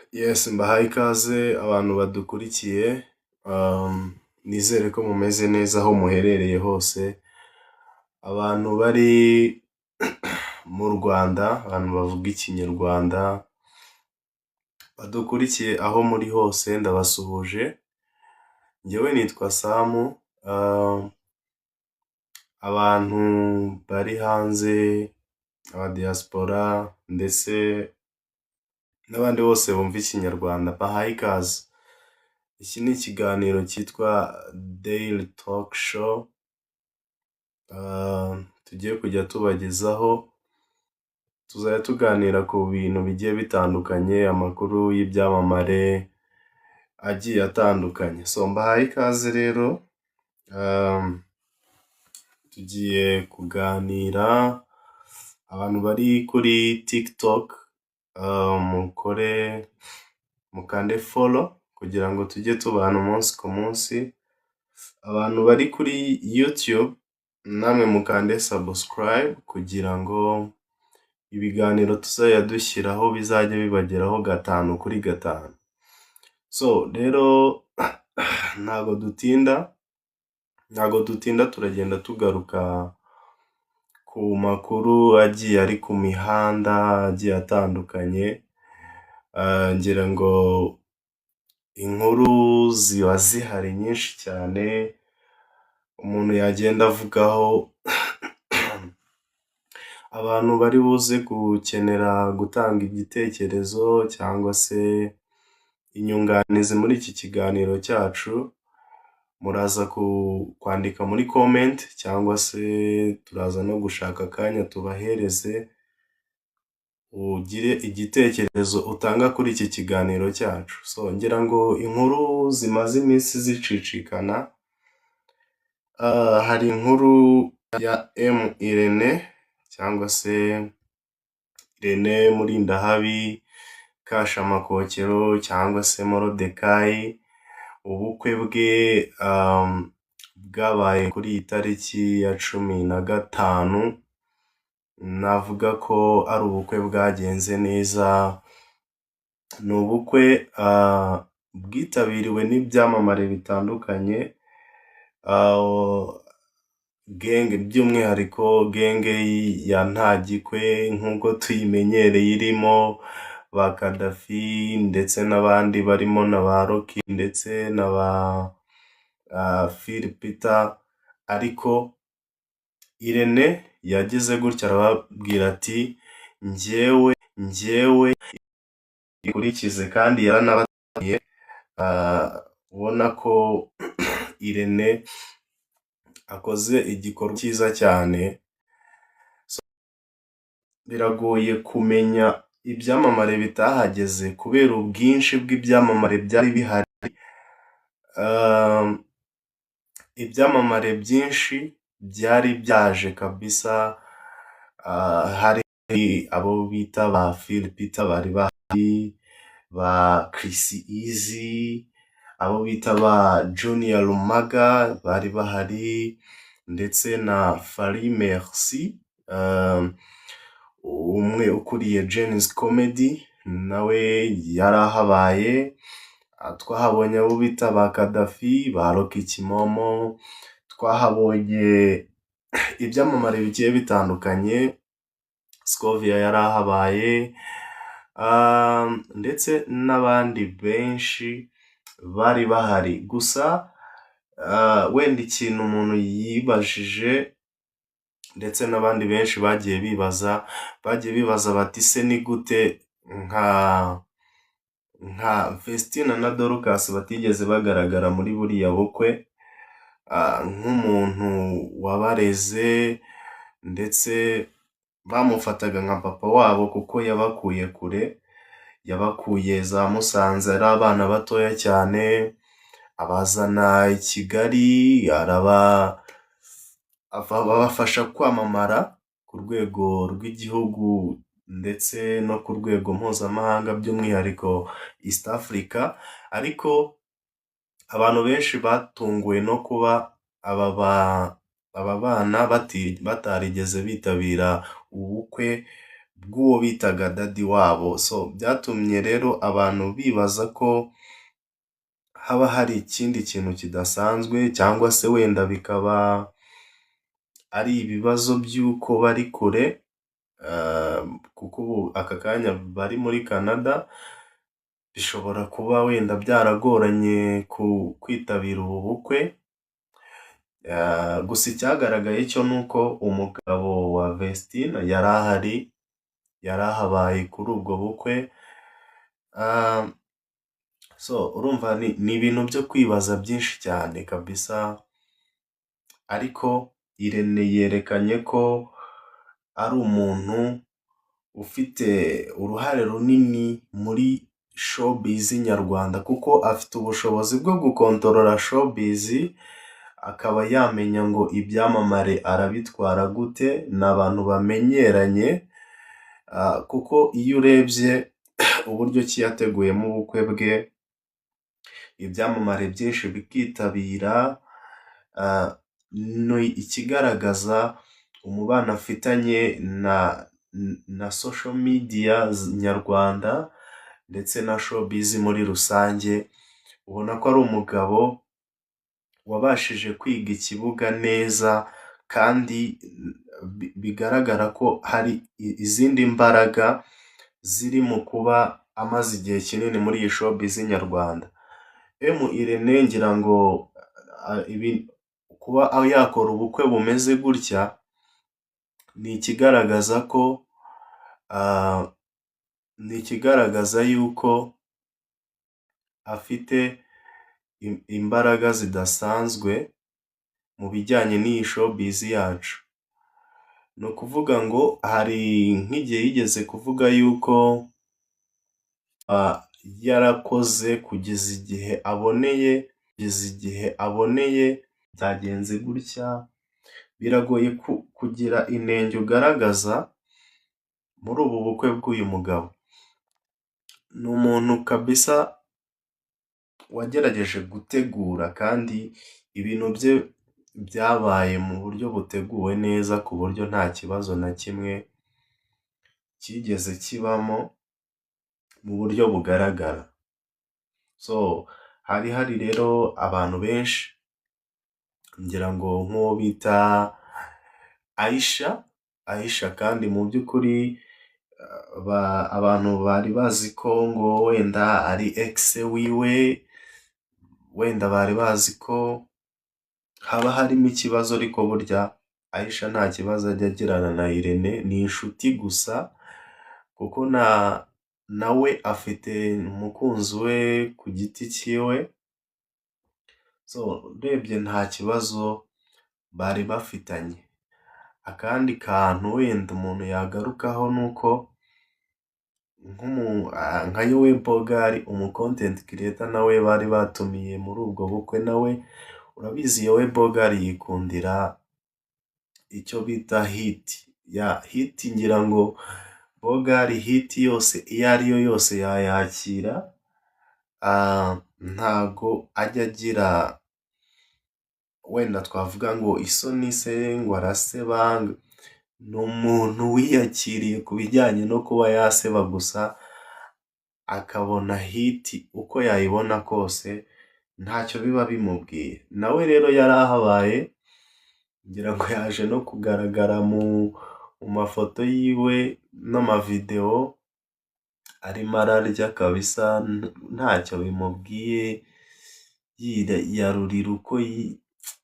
Yes, mbahaye ikaze abantu badukurikiye, nizere ko mumeze neza aho muherereye hose, abantu bari mu Rwanda, abantu bavuga Ikinyarwanda, badukurikiye aho muri hose ndabasuhuje, njyewe nitwa Samu, abantu bari hanze, aba diaspora ndetse n'abandi bose bumva Ikinyarwanda mbahaye ikaze. Iki ni ikiganiro cyitwa Daily Talk Show, tugiye kujya tubagezaho, tuzajya tuganira ku bintu bigiye bitandukanye, amakuru y'ibyamamare agiye atandukanye. So mbahaye ikaze rero, tugiye kuganira, abantu bari kuri TikTok mukore mukande follow kugira ngo tujye tubana umunsi ku munsi, abantu bari kuri YouTube namwe mukande subscribe kugira ngo ibiganiro tuzajya dushyiraho bizajye bibageraho gatanu kuri gatanu. So rero ntago dutinda turagenda tugaruka ku makuru agiye ari ku mihanda agiye atandukanye, ngira ngo inkuru ziba zihari nyinshi cyane, umuntu yagenda avugaho, abantu bari buze gukenera gutanga igitekerezo cyangwa se inyunganizi muri iki kiganiro cyacu, muraza kwandika muri comment cyangwa se turaza no gushaka akanya tubahereze, ugire igitekerezo utanga kuri iki kiganiro cyacu. So ngira ngo inkuru zimaze iminsi zicicikana, hari inkuru ya M Irene cyangwa se Irene Murindahabi Kashamakokero cyangwa se Morodekayi, ubukwe bwe bwabaye kuri iyi tariki ya 15, navuga ko ari ubukwe bwagenze neza, ni ubukwe bwitabiriwe n'ibyamamare bitandukanye, gang by'umwihariko gang ya Ntagikwe nk'uko tuyimenyereye irimo ba Kadafi ndetse n'abandi barimo na ba Rocky ndetse na ba Phil Peter, ariko Irene yagize gutya arababwira ati njyewe ikurikize kandi yaranabatumiye, ubona ko Irene akoze igikorwa cyiza cyane, biragoye kumenya ibyamamare bitahageze kubera ubwinshi bw'ibyamamare byari bihari, ibyamamare byinshi byari byaje kabisa, hari abo bita ba Phil Peter bari bahari, ba Chriss Eazy, abo bita ba Junior Rumaga bari bahari ndetse na Fally Merci, umwe ukuriye Gen-Z Comedy nawe yari ahabaye, twahabonye abo bita ba Kadafi, ba Rocky Kimomo, twahabonye ibyamamare bigiye bitandukanye, Scovia yari ahabaye ndetse n'abandi benshi bari bahari, gusa wenda ikintu umuntu yibajije ndetse n'abandi benshi bagiye bibaza bati se ni gute nka Vestine na Dorcas batigeze bagaragara muri buriya bukwe, nk'umuntu wabareze ndetse bamufataga nka papa wabo kuko yabakuye kure, yabakuye za Musanze ari abana batoya cyane, abazana i Kigali, abafasha kwamamara ku rwego rw'igihugu ndetse no ku rwego mpuzamahanga by'umwihariko East Africa, ariko abantu benshi batunguwe no kuba aba bana batarigeze bitabira ubukwe bwa bw'uwo bitaga daddy wabo. So byatumye rero abantu bibaza ko haba hari ikindi kintu kidasanzwe, cyangwa se wenda bikaba ari ibibazo by'uko bari kure, kuko ubu aka kanya bari muri Canada, bishobora kuba wenda byaragoranye ku kwitabira ubu bukwe. Gusa icyagaragaye cyo ni uko umugabo wa Vestine yari ahari, yari ahabaye kuri ubwo bukwe. So urumva ni ibintu byo kwibaza byinshi cyane kabisa, ariko Irene yerekanye ko ari umuntu ufite uruhare runini muri showbiz nyarwanda, kuko afite ubushobozi bwo gukontorora showbiz, akaba yamenya ngo ibyamamare arabitwara gute, ni abantu bamenyeranye, kuko iyo urebye uburyo ki yateguyemo ubukwe bwe, ibyamamare byinshi bikitabira, ni ikigaragaza umubano afitanye na social media nyarwanda ndetse na showbiz muri rusange. Ubona ko ari umugabo wabashije kwiga ikibuga neza, kandi bigaragara ko hari izindi mbaraga ziri mu kuba amaze igihe kinini muri iyi showbiz nyarwanda. M Irene, ngira ngo kuba yakora ubukwe bumeze gutya ni ikigaragaza yuko afite imbaraga zidasanzwe mu bijyanye n'iyi showbiz yacu. Ni ukuvuga ngo hari nk'igihe yigeze kuvuga yuko yarakoze kugeza igihe aboneye byagenze gutya. Biragoye kugira inenge ugaragaza muri ubu bukwe bw'uyu mugabo. Ni umuntu kabisa wagerageje gutegura, kandi ibintu bye byabaye mu buryo buteguwe neza, ku buryo nta kibazo na kimwe cyigeze kibamo mu buryo bugaragara. So hari hari rero abantu benshi, ngira ngo nk'uwo bita Aisha. Aisha kandi mu by'ukuri abantu bari bazi ko ngo wenda ari ex wiwe, wenda bari bazi ko haba harimo ikibazo, ariko burya Aisha nta kibazo ajya agirana na Irene, ni inshuti gusa, kuko nawe afite umukunzi we ku giti cyiwe. So urebye nta kibazo bari bafitanye. Akandi kantu wenda umuntu yagarukaho ni uko nka Yowe Bogari, umu content creator, nawe bari batumiye muri ubwo bukwe. Nawe urabizi, Yowe Bogari yikundira icyo bita hit ya hit. Ngira ngo Bogari hit yose iyo ari yo yose yayakira, ntago ajya agira wenda twavuga ngo isoni se, ngo araseba. Ni umuntu wiyakiriye ku bijyanye no kuba yaseba gusa, akabona hit uko yayibona kose ntacyo biba bimubwiye. Nawe rero yari ahabaye, ngira ngo yaje no kugaragara mu mafoto yiwe n'amavidewo arimo ararya kabisa ntacyo bimubwiye, yiyarurira uko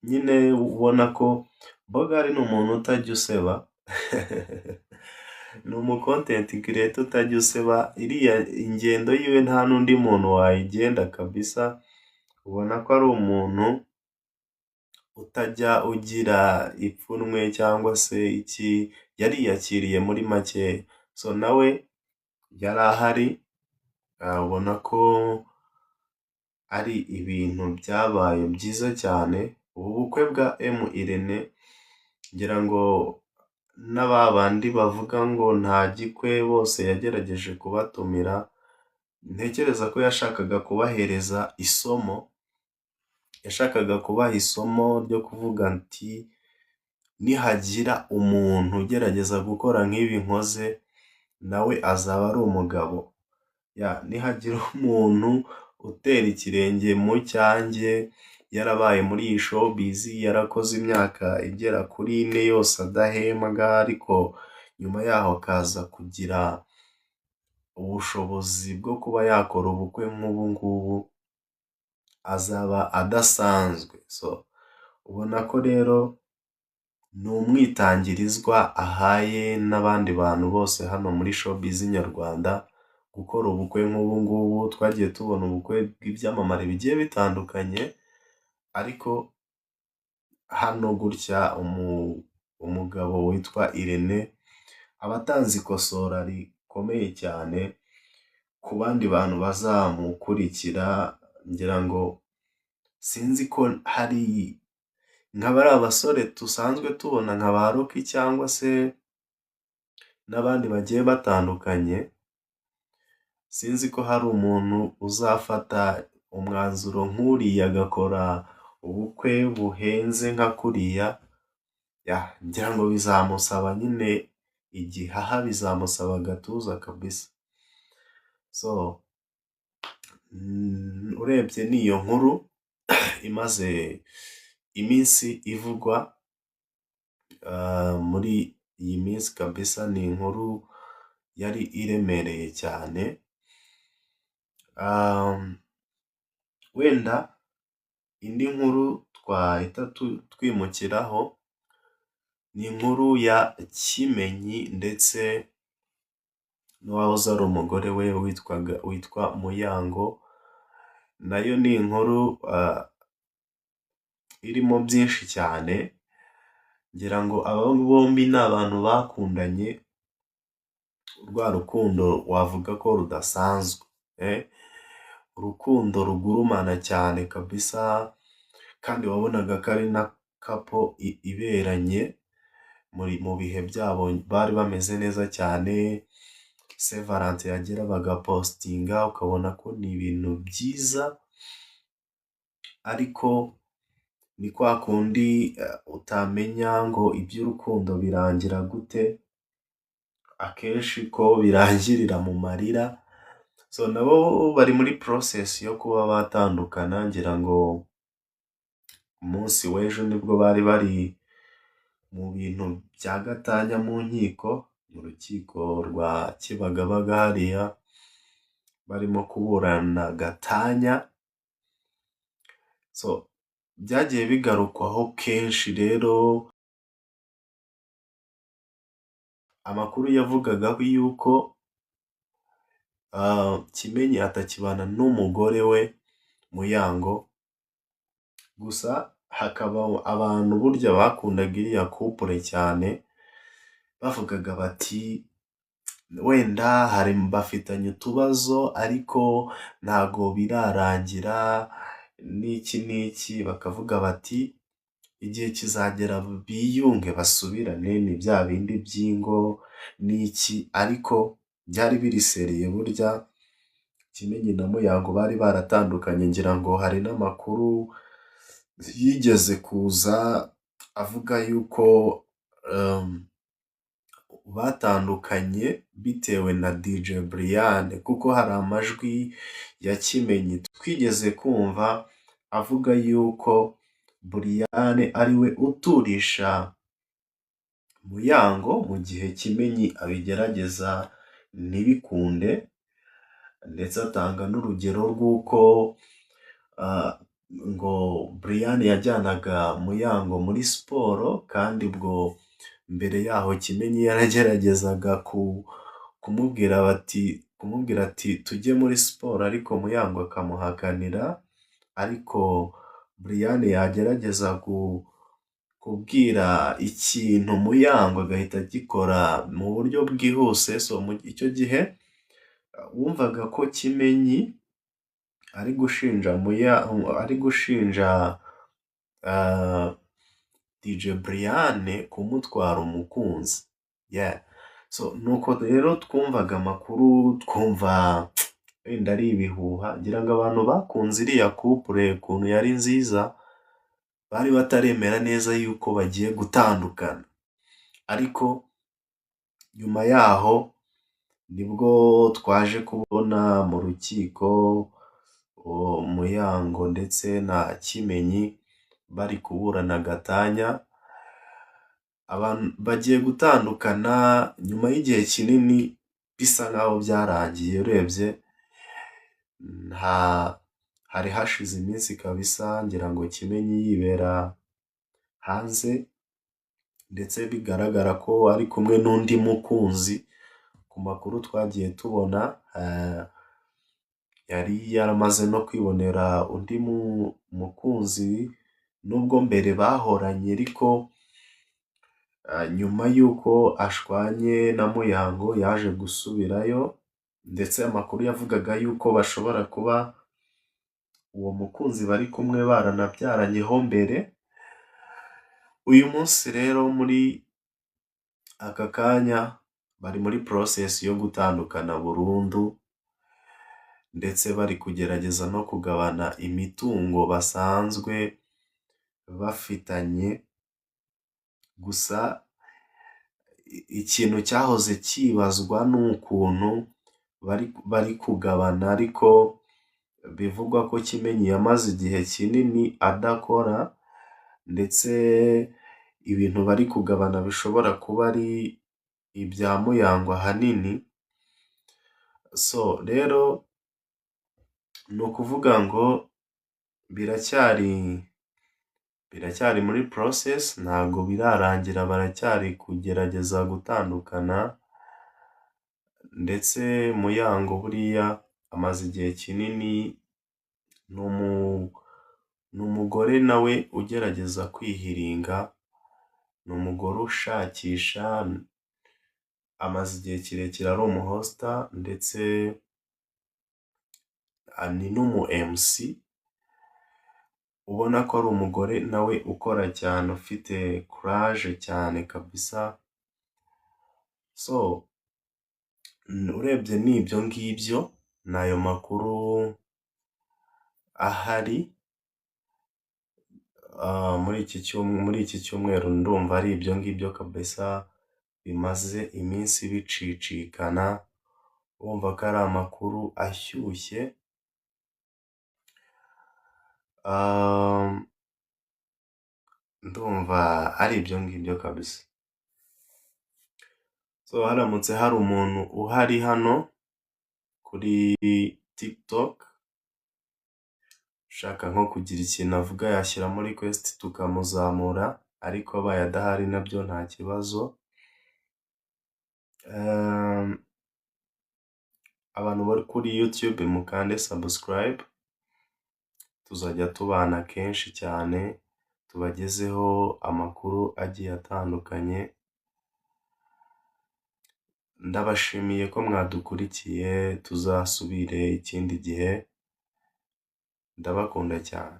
nyine ubona ko Bogari ni umuntu utajya useba, ni umu content creator utajya useba. Iriya ingendo yiwe nta n'undi muntu wayigenda kabisa, ubona ko ari umuntu utajya ugira ipfunwe cyangwa se iki, yariyakiriye muri makeya. So nawe yari ahari, ubona ko ari ibintu byabaye byiza cyane. Ubu bukwe bwa M Irene, ngira ngo na ba bandi bavuga ngo nta gikwe bose yagerageje kubatumira, ntekereza ko yashakaga kubahereza isomo, yashakaga kubaha isomo ryo kuvuga ati: "Nihagira umuntu ugerageza gukora nk'ibi nkoze, nawe azaba ari umugabo. Nihagira umuntu utera ikirenge mu cyanjye, yarabaye muri iyi showbiz, yarakoze imyaka igera kuri 4 yose adahembwa, ariko nyuma yaho akaza kugira ubushobozi bwo kuba yakora ubukwe nk'ubu ngubu, azaba adasanzwe. So ubona ko rero ni umwitangirizwa ahaye n'abandi bantu bose hano muri showbiz nyarwanda, gukora ubukwe nk'ubu ngubu. Twagiye tubona ubukwe bw'ibyamamare bigiye bitandukanye, ariko hano gutya umugabo witwa Irene aba atanze ikosora rikomeye cyane ku bandi bantu bazamukurikira. Ngira ngo sinzi ko hari nka bariya basore dusanzwe tubona nka ba Rocky cyangwa se n'abandi bagiye batandukanye, sinzi ko hari umuntu uzafata umwanzuro nk'uriya agakora ubukwe buhenze nka kuriya. Ngira ngo bizamusaba nyine igihaha, bizamusaba agatuza kabisa. So urebye ni iyo nkuru imaze iminsi ivugwa muri iyi minsi kabisa, ni inkuru yari iremereye cyane. Wenda indi nkuru twahita twimukiraho ni inkuru ya Kimenyi ndetse n'uwahoze ari umugore we witwa Muyango, nayo ni inkuru irimo byinshi cyane. Ngira ngo aba bombi ni abantu bakundanye rwa rukundo wavuga ko rudasanzwe, urukundo rugurumana cyane kabisa, kandi wabonaga ko ari na couple iberanye mu bihe byabo, bari bameze neza cyane. Saint Valentin yagera bagapostinga, ukabona ko ni ibintu byiza, ariko ni kwa kundi utamenya ngo iby'urukundo birangira gute, akenshi ko birangirira mu marira. So nabo bari muri process yo kuba batandukana. Ngira ngo umunsi w'ejo nibwo bari bari mu bintu bya gatanya mu nkiko, mu rukiko rwa Kibagabaga hariya, barimo kuburana gatanya. So byagiye bigarukwaho kenshi rero, amakuru yavugaga yuko Kimenyi atakibana n'umugore we Muyango, gusa hakaba abantu burya bakundaga iriya couple cyane, bavugaga bati wenda hari bafitanye utubazo ariko ntago birarangira n'iki n'iki, bakavuga bati igihe kizagera biyunge basubirane, ni bya bindi by'ingo n'iki, ariko byari biri sérieux burya Kimenyi na Muyango bari baratandukanye. Ngira ngo hari n'amakuru yigeze kuza avuga yuko batandukanye bitewe na DJ Brian, kuko hari amajwi ya Kimenyi twigeze kumva avuga yuko Brian ariwe uturisha Muyango mu gihe Kimenyi abigerageza ntibikunde, ndetse atanga n'urugero rw'uko ngo Brian yajyanaga Muyango muri siporo, kandi ubwo mbere yaho Kimenyi yarageragezaga kumubwira ati tujye muri siporo, ariko Muyango akamuhakanira, ariko Brian yagerageza kubwira ikintu Muyango agahita agikora mu buryo bwihuse. So icyo gihe wumvaga ko Kimenyi ari gushinja DJ Brian kumutwara umukunzi. Nuko rero twumvaga amakuru, twumva wenda ari ibihuha. Ngira ngo abantu bakunze iriya couple ukuntu yari nziza, bari bataremera neza yuko bagiye gutandukana, ariko nyuma yaho Nibwo twaje kubona mu rukiko Muyango ndetse na Kimenyi bari kuburana gatanya, bagiye gutandukana nyuma y'igihe kinini bisa nkaho byarangiye. Urebye nta hari hashize iminsi kabisa ngira ngo Kimenyi yibera hanze, ndetse bigaragara ko ari kumwe n'undi mukunzi. Ku makuru twagiye tubona, yari yaramaze no kwibonera undi mukunzi, nubwo mbere bahoranye, ariko nyuma y'uko ashwanye na Muyango yaje gusubirayo, ndetse amakuru yavugaga yuko bashobora kuba uwo mukunzi bari kumwe baranabyaranyeho mbere. Uyu munsi rero muri aka kanya bari muri process yo gutandukana burundu, ndetse bari kugerageza no kugabana imitungo basanzwe bafitanye. Gusa ikintu cyahoze kibazwa ni ukuntu bari kugabana, ariko bivugwa ko Kimenyi yamaze igihe kinini adakora, ndetse ibintu bari kugabana bishobora kuba ari ibya Muyango ahanini. So rero ni ukuvuga ngo biracyari muri process, ntabwo birarangira, baracyari kugerageza gutandukana. Ndetse Muyango buriya amaze igihe kinini, ni umugore nawe ugerageza kwihiringa, ni umugore ushakisha, amaze igihe kirekire ari umuhosta, ndetse ni n'umu MC, ubona ko ari umugore nawe ukora cyane, ufite courage cyane kabisa. So urebye ni ibyo ngibyo, ni ayo makuru ahari muri iki cyumweru. Ndumva ari ibyo ngibyo kabisa bimaze iminsi bicicikana, wumva ko ari amakuru ashyushye. Ndumva ari ibyo ngibyo kabisa. So haramutse hari umuntu uhari hano kuri TikTok ushaka nko kugira ikintu avuga, yashyiramo request tukamuzamura, ariko abaye adahari nabyo nta kibazo. Abantu bari kuri YouTube mukande subscribe, tuzajya tubana kenshi cyane, tubagezeho amakuru agiye atandukanye. Ndabashimiye ko mwadukurikiye, tuzasubire ikindi gihe, ndabakunda cyane.